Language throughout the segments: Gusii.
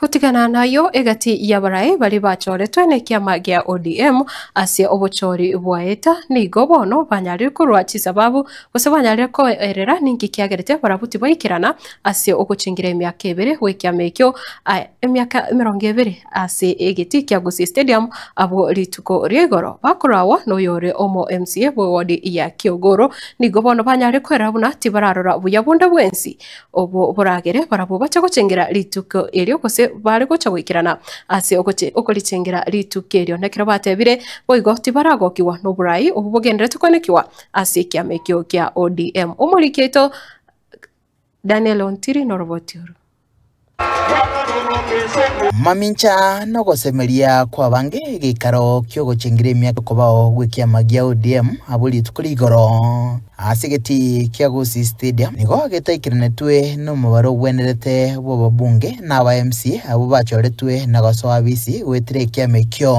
Gotigana nayio egati y'abarai baria bachoretwe nekiama gia ODM ase obochori bwaeta, nigo bono banyarire korwa chisababu gose banyarire koerera ninki kiagerete barabwo tibaikerana ase ogochingira emiaka ebere gw'ekiama ekio emiaka emerongo ebere ase egetii kia Gusii Stadium abwo rituko ria igoro bakorawa noyore omo MCA bw'ewodi ya Kiogoro nigo bono banyarire koerera buna tibararora buya bonde bwensi Obwo boragere barabwo bache gochengera rituko erio, gose bare gocha goikerana ase okorichengera rituko erio. Nekero batebire boigo tibaragokigwa noborai obwo bogenderete koenekigwa ase ekiama ekio kia ODM. Omoriki oito Daniel Ontiri noroboti oro. Mamincha nogosemeria kw'abange egeikaro ki'ogochengera emiaka okobao gw'ekiama gia ODM abwo rituko rigoro. Ase egetii kia Gusii Stadium nigo getaikeranetwe nomobaro ogwenerete bw'ababunge na aba MCA abwo bachoretwe na gosoa abisi goetera ekiama ekio.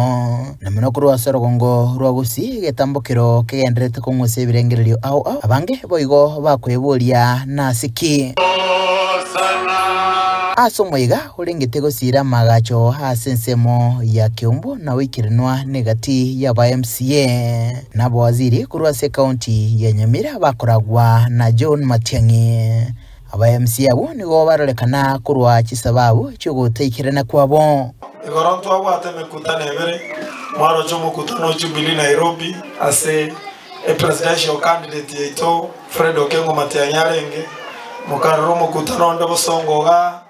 Na mono korwa ase orogongo rwa Gusii egetambokero kegendererete kong'usa ebirengererio ao ao, abange boigo bakweboria nase ki. Ase omoyega orengete gosiira amaagacho ase ensemo ya Keumbu na oikeranwa negati y'aba MCA. Na abawaziri korwa ase ekaunti ya Nyamira bakoragwa na John Matiang'i. Aba MCA abwo nigo barorekana korwa chisababu chi'ogotaikerana kwabo. Igoro ntwabwate emekutano ebere, mwaroche omokutano o Jubilee Nairobi ase epresidential candidate yaito Fred Okengo Matiang'i arenge, mokarora omokutano onde bosongo igaa.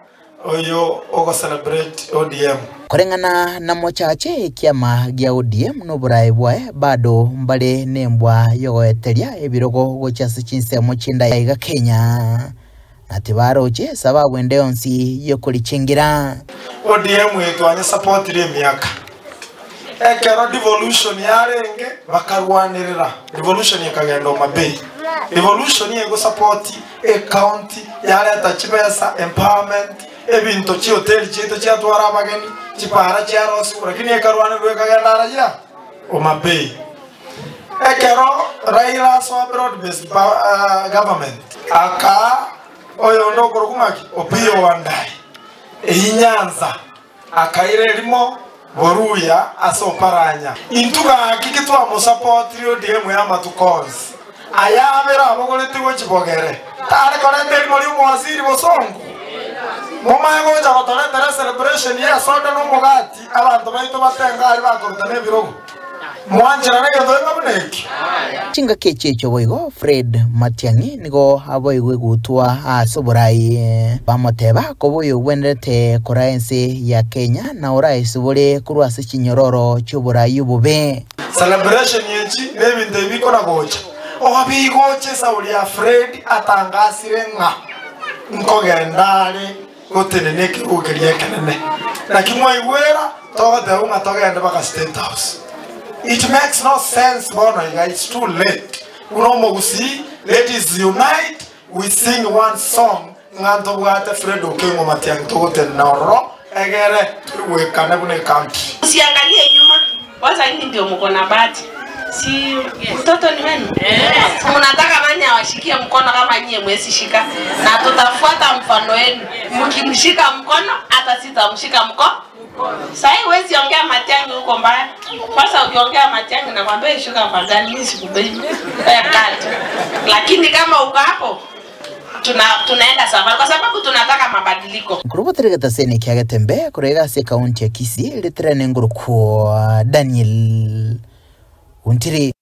Oyo ogo celebrate ODM. Koreng'ana na mochache ekiama gia ODM noborae bwaye bado mbare nembwa yogoeteria ebirogo gochia ase chinsemo chinda aiga Kenya, na tibaroche sababu ende yonsi yokorichingira. ODM eye twanyesapotire emiaka ekero devolution yarenge bakarwanerera devolution ekagenda Homa-Bay. Devolution egosapoti Ecounty yareta chibesa, empowerment, ebinto chihoteli chiaito chiatwara abageni, chipara chiarosigwa, lakini ekarwanerwa ekagenda arayia Homa-Bay. Ekero Raila asoa broad based government, akaa oyonde okorokwa ng'aki Opiyo Wandayi eyio Nyanza, akaira erimo Boruya ase oparanya. Intwe gaki ki twamosapotire ODM y'amatuko onsi aya abere abogoretigwe chibogere, tare koreta erimo ri'omowaziri bosongo? Momanye gocha gotoretera ecelebration y'esoda na omogati abanto baito batenga aria bakoruta nebirogo? Mwancherane egento keng'a buna ekio? Chingaki echi echio boigo Fred Matiang'i nigo aboigwe gutwa ase oborai, bamoteba koba oyogwenerete koraa ense ya Kenya na oraesibore korwa ase chinyororo chi'oborai obobe. Celebration echi nebinto ebi bikona gocha. Obigocha esauri ya Fred atangasire ng'a nkogenda are gotenena ekerogo keria ekenene. Naki mwaigwera togoteba ng'a togende mpaka State House. It makes no sense bono iga, it's too late. Buna omogusii, let is unite, we sing one song ng'a ntobwate Fred Okengo Matiang'i togotenena ororo egere toigwekane buna ecountry. Usiangalie nyuma, kwanza nyinyi ndio mko na bahati. Si mtoto ni wenu? Si mnataka nani awashikie mkono kama nyie mwezi shika? Na tutafuata mfano wenu. Mkimshika mkono hata sitamshika mkono. Sasa huwezi ongea Matiang'i huko mbaya. Kwanza ukiongea Matiang'i nakwambia shuka afadhali mimi sikubei. Wewe kati. Lakini kama uko hapo tuna, tunaenda safari kwa sababu tunataka mabadiliko. Korwa boteregetaseni kia Getembe korwa ase ekaunti ya Kisii, ritere nengorokwa Daniel Ontiri.